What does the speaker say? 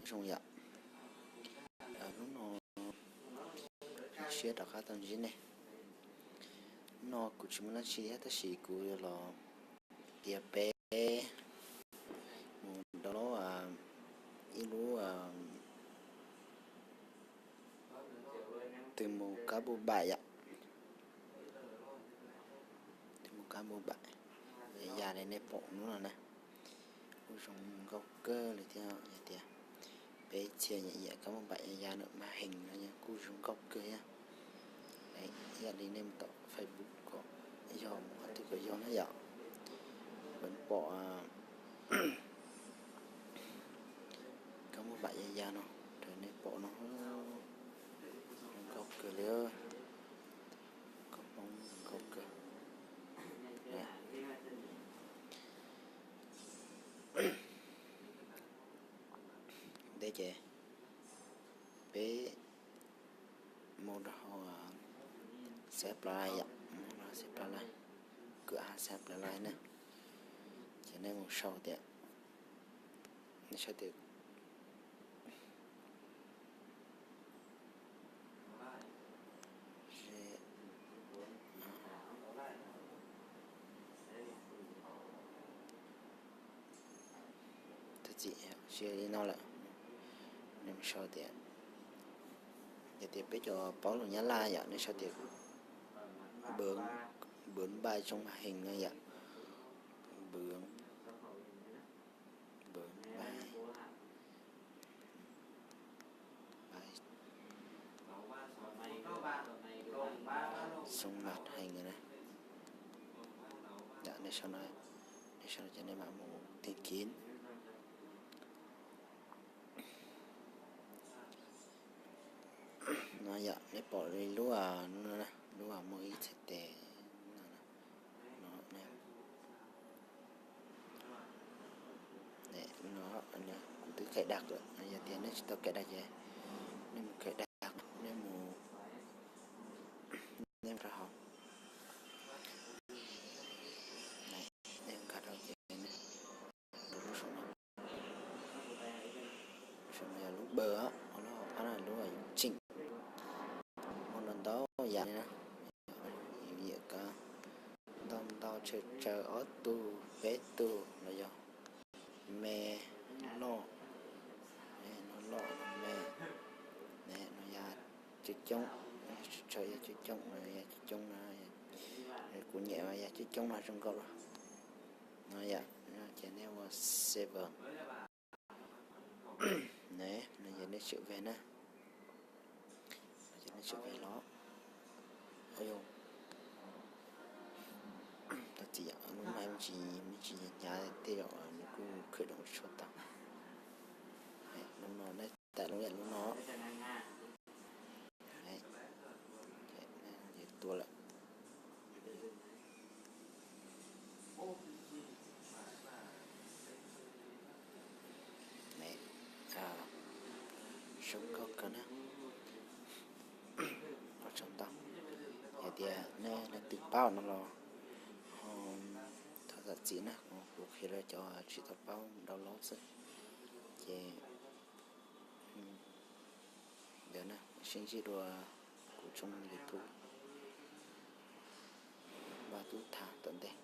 zoo yom. Hnub no siab rov qab tau ntsib nej. Hnub no kuv tsis muaj dab tsi thiab tab sis kuv yuav los piav peb mus download ib lub, tus mus kab npauj npaim yom. Tus mus kab npauj npaim, ya li nej pom hnub no na, kuj zoo nkauj kawg li thiab. Hais tias peb txhia nyiam kab npauj npaim ya nws mas heev no kuj zoo nkauj kawg thiab. Ib yam li nej mus tom Facebook kom yog mus qhov twg kom yog na yom, peb pom kab npauj npaim ya ya no, raws nej pom no, zoo nkauj kawg li, kab npauj zoo nkauj kawg. Ntej ces peb mus rau hauv xab plas lais yom, mus rau xab plas lais, kwv ha xab plas lais na. Ces nej mus sau tias, nej sau tias Thov txim, tsis li no lawm. Nej sau tias, yog tias peb cov paub lus Nyab Laj yom, nej sau tias bướng, bướng npaj trong màn hình no yom. Bướng, bướng npaj, npaj trong màn hình na. Yom, nej sau no, nej sau no ces nej mam mus tìm kiếm. No yom, nej pom li lub, lub muaj ib txhais tes no, no, kuv twb cài đặt lawm, yog tias nej tsis tau cài đặt ces nej mus cài đặt, nej mus, nej rau hauv, nej nkag rau ces lub saum no, saum no yog lub npawb, lub hauv qab no lub yus tseem, muaj ntau ntau yam li na, yus yam kab ntau ntau tsawg tsawg ob tug peb tug los yog me loj, no loj me, no yog coob coob, tsawg yog coob coob no, yog coob coob no, kuv nyiam yog coob coob no zoo nkauj los no yom, ces nej ua save. Ne, no ces nej tseem ve na, no ces nej tseem ve los, thov txim yom, lub máy tsis, tsis hnyav tej zaum nws kuj khởi động tsis tau. Lub no nej tải lub yam lub no, ces tua lawm. Zoo nkauj kawg na, ua tsaug ntau. Yog tias nej leej twg paub no los thov zam txim na, kuv qhia rau cov tsis tau paub download xwb. Ces ntawd na, sib ntsib dua kuv tshooj YouTube Vaj Tub Tham tom ntej.